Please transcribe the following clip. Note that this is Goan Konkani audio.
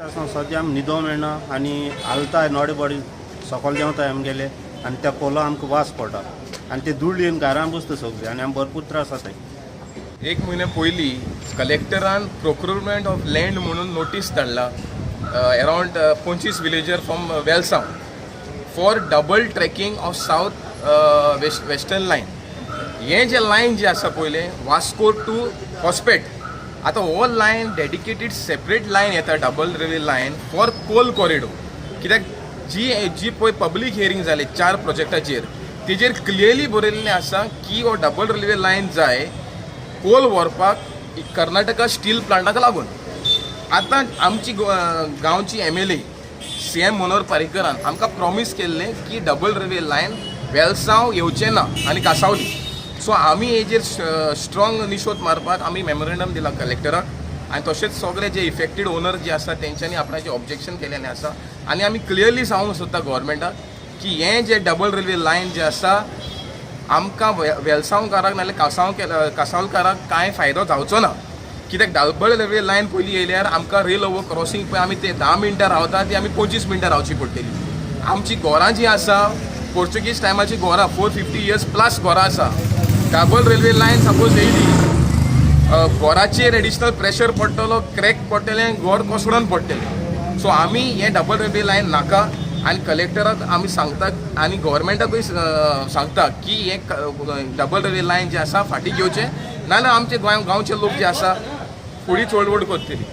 आसा सद्या आमी न्हिदो मेळना आनी हालता नोडे बॉडी सकयल देंवता आमगेले आनी त्या कोलो आमकां वास पडटा आनी ते धूळ येवन घरान बसता सगळी आनी आमी भरपूर त्रास जाताय. एक म्हयन्या पयलीं कलेक्टरान प्रोक्युरमेंट ऑफ लँड म्हणून नोटीस धाडला around 25 villager from Velsao for double tracking of south western line. हें जें लायन जें आसा पयलें वास्को टू हॉस्पेट, आतां हो लायन डेडिकेटेड सेपरेट लायन येता, double railway line for coal corridor. कित्याक जी जी पळय पब्लीक हियरींग जालें चार प्रोजेक्टाचेर, तेजेर क्लियरली बरयल्लें आसा की हो डबल रेल्वे लायन जाय कोल व्हरपाक कर्नाटका स्टील प्लांटाक लागून. आतां आमची गांवची एमएलए सीएम मनोहर पर्रीकरान आमकां प्रॉमीस केल्लें की डबल रेल्वे लायन वेलसांव येवचें ना आनी कासावली. सो आमी हेजेर स्ट्रॉंग निशोध मारपाक आमी मेमोरेंडम दिला कलेक्टराक आनी तशेंच सगळे जे इफेक्टेड ओनर जे आसा तेंच्यांनी आपणाचें ऑब्जेक्शन केलेलें आसा. आनी आमी क्लियरली सांगूंक सोदता गोवोरमेंटाक की हें जें डबल रेल्वे लायन जें आसा, आमकां वेलसांवकाराक नाल्यार कासावलकाराक कांय फायदो जावचो ना. कित्याक डबल रेल्वे लायन पयलीं येयल्यार आमकां रेल ओवर क्रॉसींग पळय आमी ते 10 मिनटां रावता, ती आमी 25 मिनटां रावची पडटली. आमची घरां जीं आसा, पोर्चुगीज टायमाची घरां, 450 इयर्स प्लस घरां आसा. डबल रेल्वे लायन सपोज येयली, घराचेर एडिशनल प्रेशर पडटलो, क्रॅक पडटलें, घर कोसळून पडटलें. सो आमी हें डबल रेल्वे लायन नाका आनी कलेक्टराक आमी सांगता आनी गोवोरमेंटाकूय सांगता की हें डबल रेल्वे लायन जें आसा फाटीं घेवचें, नाजाल्यार आमचे गोंय गांवचे लोक जे आसा फुडें चळवळ करतली.